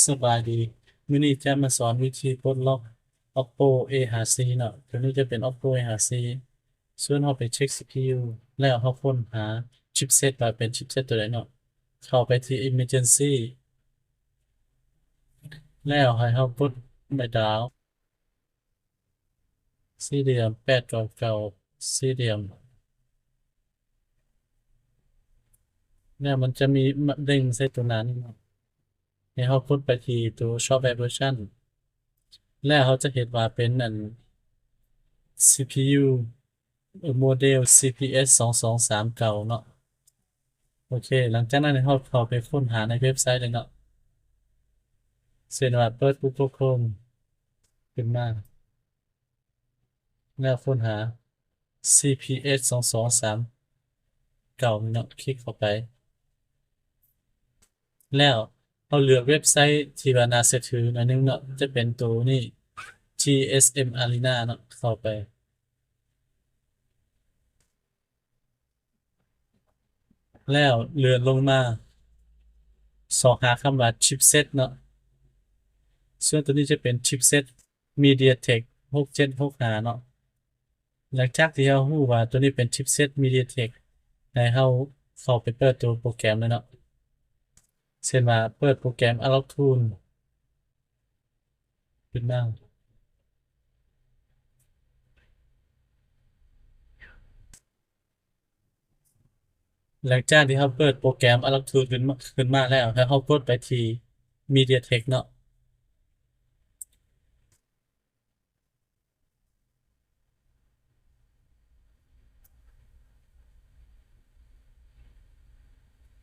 ສະບາຍດີ ມື້ນີ້ຈະມາສອນວິທີປົດລັອກ Oppo A five C ເນາະ. ໂຕນີ້ຈະເປັນ Oppo A five C. ສ່ວນເຮົາໄປເຊັກ C P U ແລ້ວເຮົາຄົ້ນຫາ chipset ວ່າເປັນ chipset ໂຕໃດເນາະ. ເຂົ້າໄປທີ່ Emergency ແລ້ວໃຫ້ເຮົາກົດ Background ສີ່ຫຼ່ຽມ ແປດເກົ້າເກົ້າ ສີ່ຫຼ່ຽມ ແລ້ວມັນຈະມີ ເດ້ງໃສ່ໂຕໜ້ານີ້ເນາະ. ໃຫ້ເຮົາກົດໄປທີ່ໂຕ Software Version ແລ້ວເຮົາຈະເຫັນວ່າເປັນອັນ CPU ໂມເດວ CPS ສອງສອງສາມເກົ້າເນາະ. ໂອເຄ ຫຼັງຈາກນັ້ນໃຫ້ເຮົາເຂົ້າໄປຄົ້ນຫາໃນເວັບໄຊເລີຍເນາະ. ເຊັ່ນວ່າເປີດ Google Chrome ຂຶ້ນມາ ແລ້ວຄົ້ນຫາ CPS ສອງສອງສາມເກົ້ານີ້ເນາະ ຄລິກເຂົ້າໄປ ແລ້ວເຮົາເລືອກເວັບໄຊທີ່ວ່າໜ້າເຊື່ອຖືໜ້ອຍໜຶ່ງເນາະ ຈະເປັນໂຕນີ້ TSM Arena ເນາະ ເຂົ້າໄປ ແລ້ວເລື່ອນລົງມາ ຊອກຫາຄຳວ່າ chipset ເນາະ. ສ່ວນໂຕນີ້ຈະເປັນ chipset MediaTek ຫົກເຈັດຫົກຫ້າເນາະ. ຫຼັງຈາກທີ່ເຮົາຮູ້ວ່າໂຕນີ້ເປັນ chipset MediaTek ໃຫ້ເຮົາເຂົ້າໄປເປີດໂຕໂປຣແກຣມເລີຍເນາະ. ເຊັ່ນວ່າເປີດໂປຣແກຣມ Analog Tool ຂຶ້ນມາ. ຫຼັງຈາກທີ່ເຮົາເປີດໂປຣແກຣມ Analog Tool ຂຶ້ນມາ ຂຶ້ນມາແລ້ວ ໃຫ້ເຮົາກົດໄປທີ່ MediaTek ເນາະ.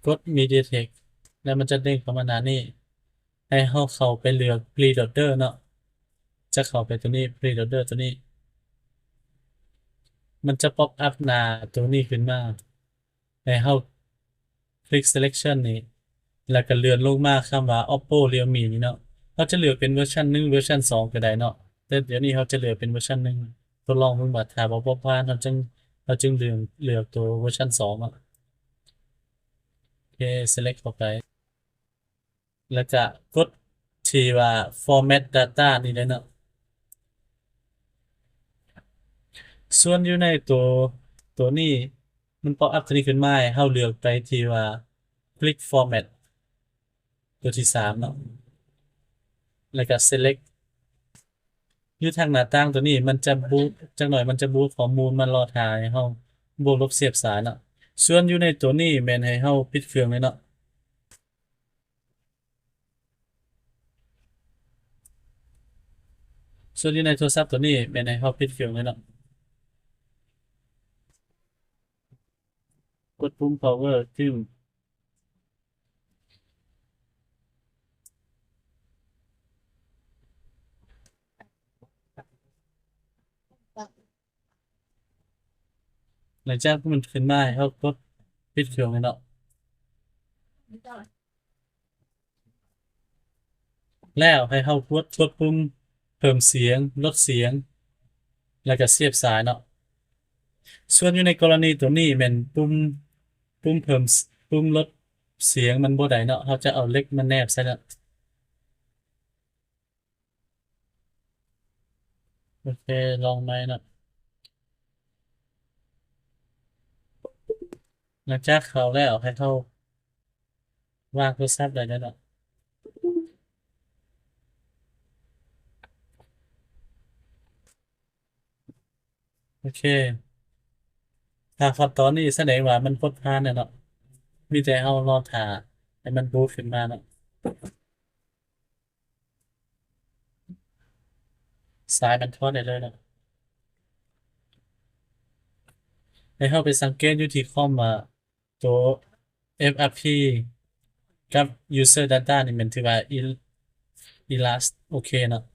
ກົດ MediaTek ແລ້ວມັນຈະເດ້ງເຂົ້າມາໜ້ານີ້. ໃຫ້ເຮົາເຂົ້າໄປເລືອກ Preloader ເນາະ. ຈະເຂົ້າໄປໂຕນີ້ Preloader ໂຕນີ້ ມັນຈະ pop up ໜ້າໂຕນີ້ຂຶ້ນມາ ໃຫ້ເຮົາຄລິກ Selection ນີ້ ແລ້ວກໍເລື່ອນລົງມາຄຳວ່າ Oppo Realme ນີ້ເນາະ. ເຮົາຈະເລືອກເປັນເວີຊັນໜຶ່ງ ເວີຊັນສອງກໍໄດ້ເນາະ ແຕ່ດຽວນີ້ເຮົາຈະເລືອກເປັນເວີຊັນໜຶ່ງ ທົດລອງເບິ່ງວ່າຖ້າບໍ່ ບໍ່ຜ່ານ ເຮົາຈຶ່ງ ເຮົາຈຶ່ງເລືອກ ເລືອກໂຕເວີຊັນສອງເນາະ. ໂອເຄ Select ເຂົ້າໄປ ແລ້ວກະກົດທີ່ວ່າ Format Data ນີ້ເລີຍເນາະ. ສ່ວນຢູ່ໃນໂຕ ໂຕນີ້ ມັນ pop up ໂຕນີ້ຂຶ້ນມາໃຫ້ເຮົາເລືອກໄປທີ່ວ່າ Click Format ໂຕທີສາມເນາະ ແລ້ວກະ Select. ຢູ່ທາງໜ້າຕ່າງໂຕນີ້ມັນຈະບູດ ຈັກໜ້ອຍມັນຈະບູດຂໍ້ມູນມາລໍຖ້າໃຫ້ເຮົາ ບົວກລົບສຽບສາຍເນາະ. ສ່ວນຢູ່ໃນໂຕນີ້ແມ່ນໃຫ້ເຮົາປິດເຄື່ອງເລີຍເນາະ. ສ່ວນຢູ່ໃນໂທລະສັບໂຕນີ້ແມ່ນໃຫ້ເຮົາປິດເຄື່ອງເລີຍເນາະ. ກົດປຸ່ມ Power ຈຶ່ງ ຫຼັງຈາກມັນຂຶ້ນມາ ໃຫ້ເຮົາກົດປິດເຄື່ອງເລີຍເນາະ. ແລ້ວໃຫ້ເຮົາກົດ ກົດປຸ່ມເພີ່ມສຽງ ລົດສຽງ ແລ້ວກະສຽບສາຍເນາະ. ສ່ວນຢູ່ໃນກໍລະນີໂຕນີ້ແມ່ນປຸ່ມ ປຸ່ມເພີ່ມ ປຸ່ມລົດສຽງມັນບໍ່ໄດ້ເນາະ ເຮົາຈະເອົາເຫຼັກມາແນບໃສ່ເນາະ. ໂອເຄ ລອງໃໝ່ເນາະ. ຫຼັງຈາກເຂົ້າແລ້ວ ໃຫ້ເຮົາວາງໂທລະສັບໄດ້ເລີຍເນາະ. ໂອເຄ ຖ້າຂັ້ນຕອນນີ້ສະແດງວ່າມັນກົດຜ່ານແລ້ວເນາະ. ມີແຕ່ເຮົາລໍຖ້າໃຫ້ມັນບູດຂຶ້ນມາເນາະ. ສາຍມັນຖອດໄດ້ເລີຍເນາະ. ໃຫ້ເຮົາໄປສັງເກດຢູ່ທີ່ຄອມວ່າ ໂຕ F R P ກັບ User Data ນີ້ແມ່ນຖືວ່າ Elast ໂອເຄເນາະ.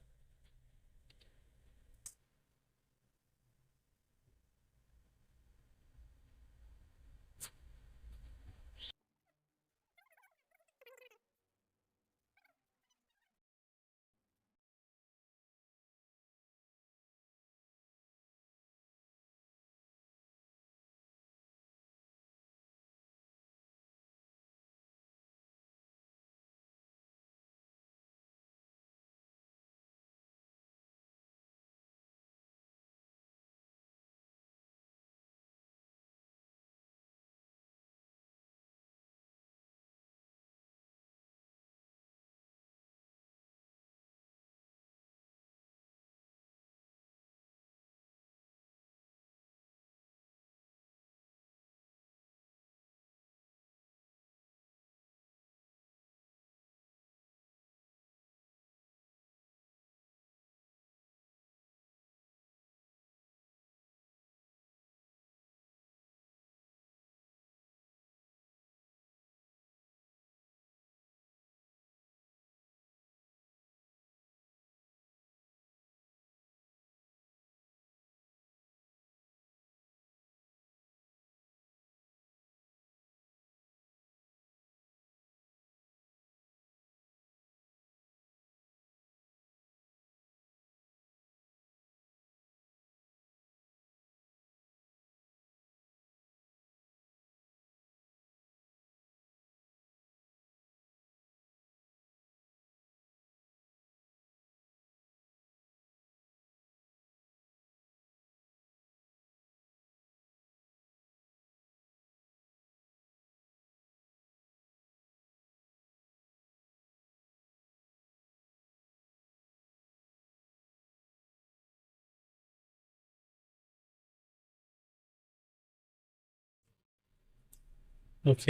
ໂອເຄ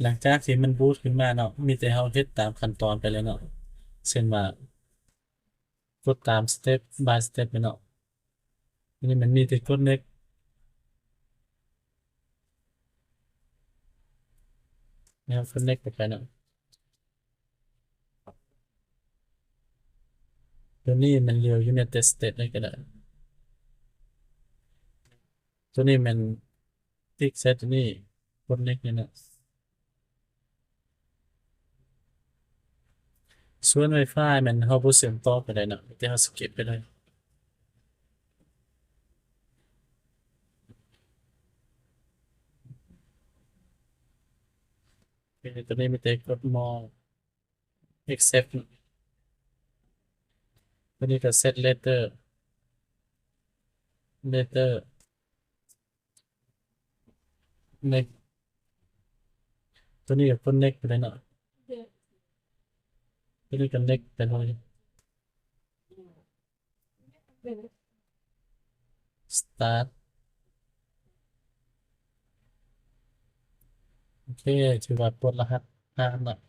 ຫຼັງຈາກທີ່ມັນບູດຂຶ້ນມາເນາະ ມີແຕ່ເຮົາເຮັດຕາມຂັ້ນຕອນໄປເລີຍເນາະ ເຊັ່ນວ່າ ກົດຕາມ step by step ເລີຍເນາະ. ອັນນີ້ມັນມີແຕ່ກົດ next ແລ້ວ connect ໄປເນາະ. ຕົວນີ້ມັນເລີຍ United States ເລີຍກໍໄດ້. ຕົວນີ້ແມ່ນ click ໃສ່ຕົວນີ້ ກົດ next ນີ້ນະ. ສ່ວນ Wi-Fi ແມ່ນເຮົາບໍ່ເຊື່ອມຕໍ່ກໍໄດ້ນະ ແຕ່ເຮົາ skip ໄປເລີຍ. ຕົວນີ້ມີແຕ່ກົດ more accept ນະ. ຕົວນີ້ກໍ set later later next ຕົວນີ້ກໍ connect ໄປເລີຍເນາະ. ຕົວນີ້ connect ໄປເລີຍ. Start. ໂອເຄ ຖືວ່າປົດລະຫັດຜ່ານລະ.